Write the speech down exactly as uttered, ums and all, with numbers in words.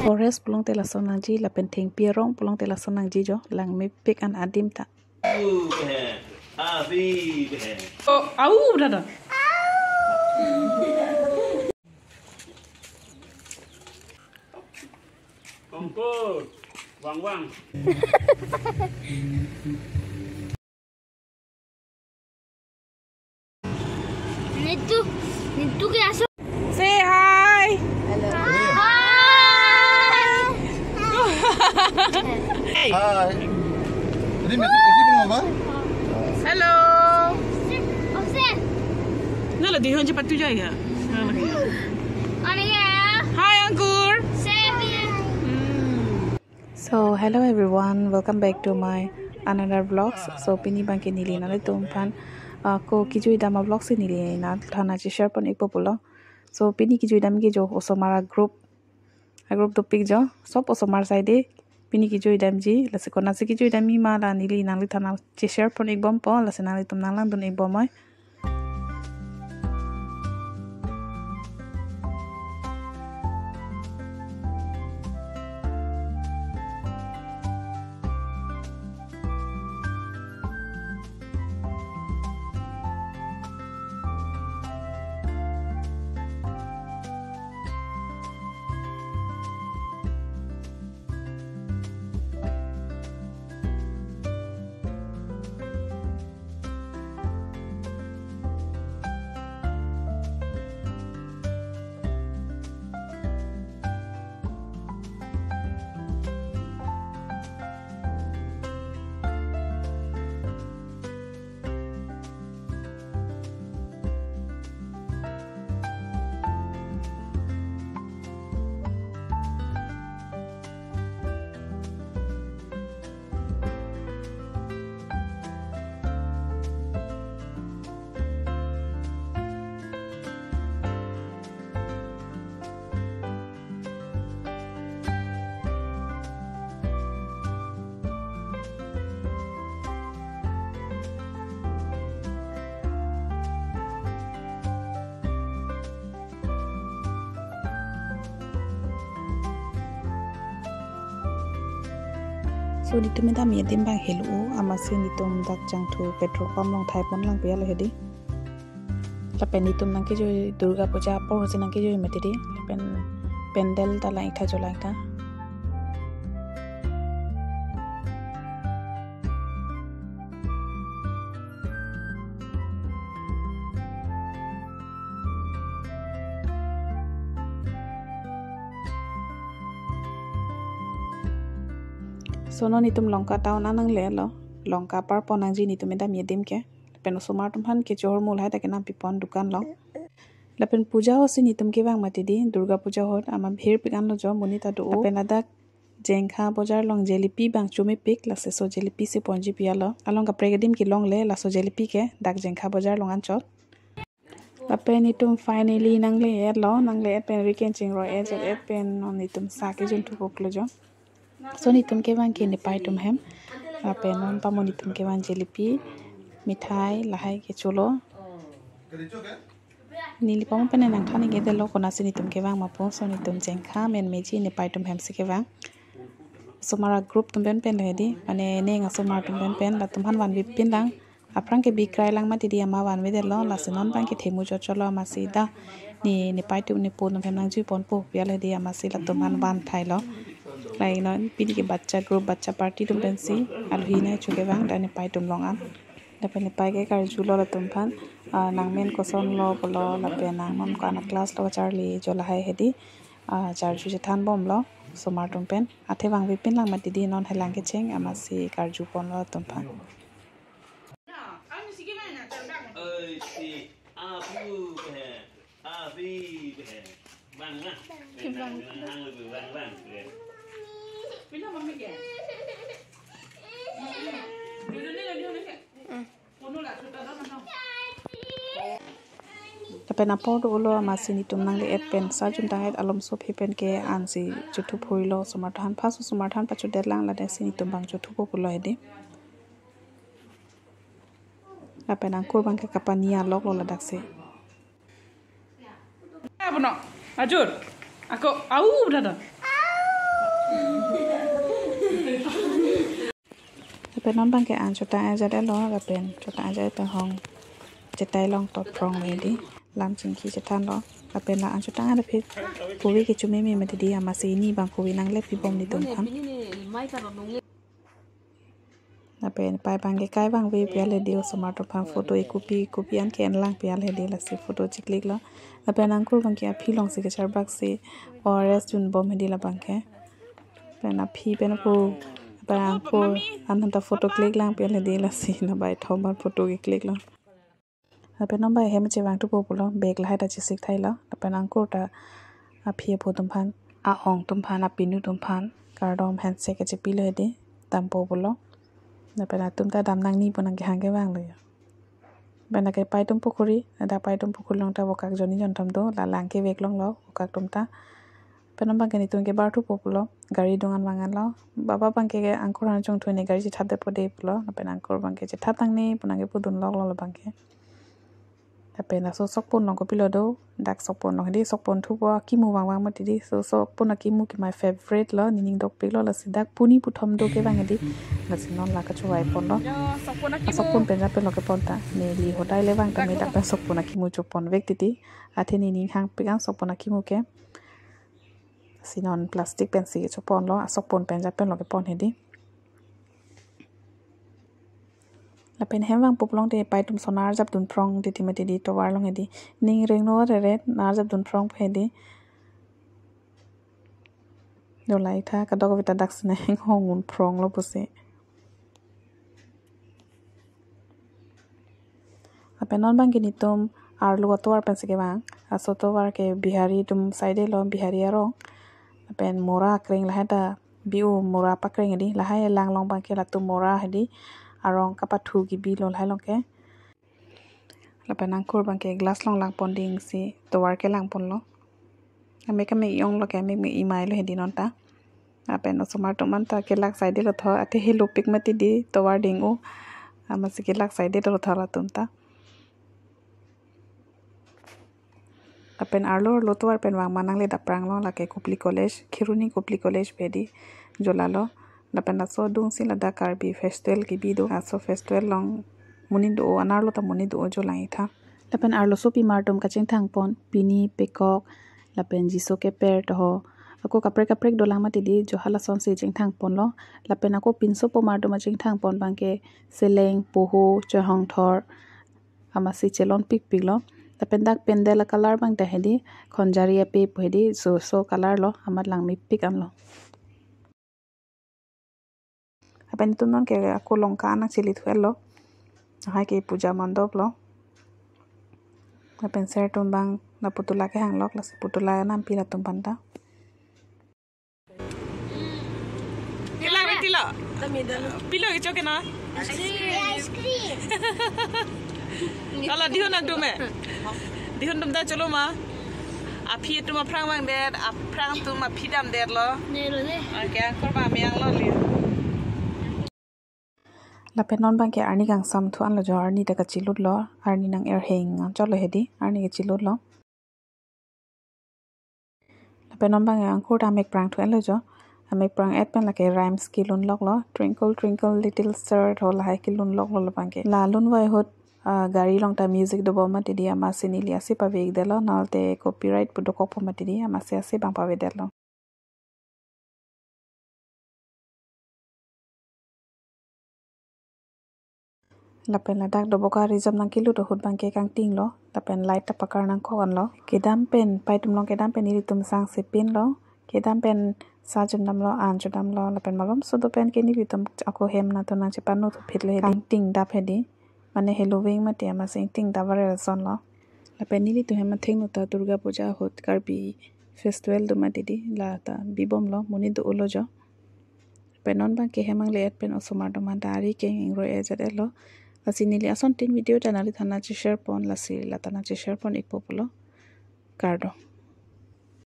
Forest pulote lason nangji, lapen thengpi arong pulote lason nangji jo, langmepik an adim ta. Abu behen, abi behen. Oh, au, dada. Kongko, wang wang. Nitu, nitu ke aso. Say hi. Hello. Hi. Hi. Ini masih, masih belum apa? Hello. Oxygen. Nala dihon cepat tu jaya. Hi, Angkur. Same here. Hmm. So, hello everyone, welcome back to my another vlogs. So, pini abangke neli nanglitum aphan, ah, ako kejui dam a-vlog si neli nangthan cheshare pon-ikpo pulo. So, pini kejui dam ke jo osomar a-group, a-group dopik jo, sob osomar asai de, pini kejui damji, lasi konatsi kejui damji ma la neli nanglithan cheshare pon-ikbompo, lasi nanglitum nanglangdun-ikbom oi. So, netum kedamji adim abang helo, amatsi netum dak jangthu petrol pump along thai pon lang pi alo hedi. Lapen netum nangkejui Durga Puja apor si nangkejui mati di. Lapen pandal ta lang-ik tha, jo lang-ik tha. So non netum Lanka town an nanglelo. Lanka apar pon nangji netum kedamji adim ke. Lapen osomar atum aphan kechohor mul hai ta kenam pipon dukan along. Lapen puja ahut si netum kevang mati di, Durga Puja ahut amat bhir pik anlo jo, monit ta do. Lapen ladak Jengkha bojar along jalebi abang chomepik, lasi laso jalebi si ponji pi alo. Along kaprek adim kelongle laso jalebi ke, dak Jengkha bojar along anchot. Lapen netum finally nangle-etlo, nangle-et pen ri kenching ro-et, et pen non netum sa kejun thupoklo jo. So netum kevang ke nepei atum hem. Lapen non pamo netum kevang jalebi, mithai, lahai kecholo. Neli pamo pen nangthan-ik-edetlo konatsi netum kevang ma pu, so netum Jengkha menmeji nepei atum hem si kevang. Osomar a-group atum pen pen lo hedi, mane neng asomar atum pen pen, latum aphan vanvepin lang. Aphrang ke bikrai lang mati di, amat vanvedetlo, lasi non abangke themu chotchotlo amatsi dak ne nepei atum nepo atum hem nangjui ponpo pi alo hedi, amatsi latum aphan van thailo. Lahai non pini ke bacha group, bacha party atum pensi alohi nangchokevang, dak nepei atum along an. Lapen nepei ke karjulo latum aphan, ah, nangmen kosonlo pulo, lapen nang non ko-an a-class lo charli jo, lahai hedi, ah, charju chethanbomlo osomar atum pen. Athe vanvepin lang mati di, non helang kecheng amatsi karju ponlo latum aphan. Oi, si, abu behen, abi behen, bang, bang. Bang, bang, bang, bang, bang. Pina mami ke? Dulu ni, dulu ni. Lapen apor dolo amatsi netum nangle-et pen sa jun tang-et alom sop hi pen ke ansi chothup hurilo osomar atum aphan, pas osomar atum aphan pachodet lang, ladak si netum abang chothupo pulo hedi. Lapen Angkur abangke kapani aloklo ladak si. Abono, ajur. Ako, au, dada. Lapen non abangke an chotang ajat lo, lapen chotang ajat pen hong chetai long to phrong hedi, lam chingki chethan lo. Lapen la an chotang ajat aphi kove kechomeme mati di, amatsi ini abang kove nangle pibom nelitum aphan. Lapen pei abangke kai vangve pi al hedi, osomar atum aphan photo ekupi ekupi an ke-en lang pi al hedi, lasi photo chiclick lo. Lapen angkur abangke aphi alongsi kecharbak si O R S junbom hedi labangke. Lapen aphi pen pu, lapen angkur an ta photo click lang pi al hedi, lasi nangbai thom an photo keclick lo. Lapen non abang hem chevang thupo pulo, bag lahai ta chesik thailo. Lapen angkur ta aphi aphu atum aphan, a-ong atum aphan, apinu atum aphan kardom handshake kachepilo hedi, dampo pulo. Lapen latum ta dam nangne pu nangkehang kevang lo jo. Lapen lake pei atum pukhuri, ladak pei atum pukhuri along ta vokak jonni jonthom do, la lang kevek longlo vokak atum ta. Lapen non abangke nelitum kebar thupo pulo, gari dung an vang an lo. Baba abangke angkur aphan chongthu ne gari chethapdetpo de pulo. Lapen angkur abangke chethat nangne pu nangkepudun loklo labangke. Lapen laso sokpon along kopilo do, dak sokpon along hedi, sokpon thupo akimu vangvang mati di. So sokpon akimu ke my favorite lo, nening dokpik lo, lasi dak puni puthom do kevang hedi. Lasi non la kachowai ponlo. Sokpon akimu. Sokpon pen ajat pen lo kepon ta. Neli hodai le vang tame dak pen sokpon akimu choponvek titi. Athe nening hangpik an sokpon akimu ke. Si non plastic pensi choponlo, asokpon pen ajat pen lo kepon hedi. Lapen hem vangpo pulote pei atum sonar arjap dun phrong titi mati di tovar along hedi. Ning rengno reret, nar arjap dun phrong hedi. Dolai tha, kadokave ta dak sina heng hong un phrong lo pusi. Lapen non abangke nelitum arlo atovar pensi kevang. Aso tovar ke Bihari atum side lo, Bihari arong. Lapen mora akreng lahai ta bi-o, mora pakreng hedi, lahai lang along abangke latum mora hedi, arong kapathu kebi lo lahai along ke. Lapen angkur abangke glass along langpon ding si tovar kelang ponlo. Amek amek ong lo ke, amek amek imai lo hedi non ta. Lapen osomar atum an ta kelak side lo tho, athe helopik mati di tovar ding-o. Amatsi kelak side lo tho latum ta. Lapen arlo arlo tovar pen vang ma nangle dapprang lo, lake Kopili College, Kheroni Kopili College pen hedi, jo lalo. Lapen laso adung si ladak Karbi festival kebi do, laso festival along monit do-o, anerlo ta monit do-o jo lang-ik tha. Lapen arloso pimar atum kachingthang pon, pini, pekok, lapen jiso keper toho. Ako kaprek kaprek dolang mati di, jo halason si chingthang ponlo. Lapen ako pinso pomar atum achingthang pon abangke seleng, poho, chehongthor, amatsi chelon pikpik lo. Lapen dak pandal a-color abang ta hedi, khonjari ape pu hedi, so so color lo, amat langmepik an lo. Lapen itum non ke ako Lanka nangchili thu-et lo. Lahai ke puja mandop lo. Lapen ser atum abang la putula kehang lok, lasi putula nampi latum aphan ta. Pilo, pilo. Pilo kecho ke na? Ice cream. Ala dihun nangtum me. Dihun atum ta cholo ma. Aphi atum aphrang vangdet, aphrang atum aphi damdet lo. Ne lo ne. Oke, angkur ba me ang lo li. Lapen non abangke arni kangsam thu an lo jo, arni ta kachelut lo, arni nang-erheng anchot lo hedi, arni kachelut lo. Lapen non abangke angkur ta amek prang thu-et lo jo, amek prang-et pen lake rhymes kelun lok lo, Twinkle Twinkle Little Star tho lahai kelun lok lo labangke. La lunvoi ahut, ah, gari along ta music dobom mati di, amatsi neli ase pavekdetlo, nangte copyright pu dokokpo mati di, amatsi ase abang pavedet lo. Lapen ladak Doboka Resort nangkelut ahut abangke kangting lo, lapen light ta pakar nangkok an lo. Kedam pen, pei atum along kedam pen ilitum sang sepin lo, kedam pen sa chedam lo, an chedam lo, lapen malomso do pen ke nelitum ako hem nangtum nangchepano thuphit lo hedi, kangting dap hedi. Mane heloving mati amatsi ingting ta viral ason lo. Lapen nelitum hem athengno ta Durga Puja ahut Karbi festival do mati di, la ta bibom lo, monit do-o lo jo. Lapen non abangke hem angle-et pen osomar atum aphan ta ari keng ingroi-et jat-et lo. Lasi neli asontin video ta nangli than nangcheshare pon, lasi la ta nangcheshare pon-ikpo pulo. Kardom.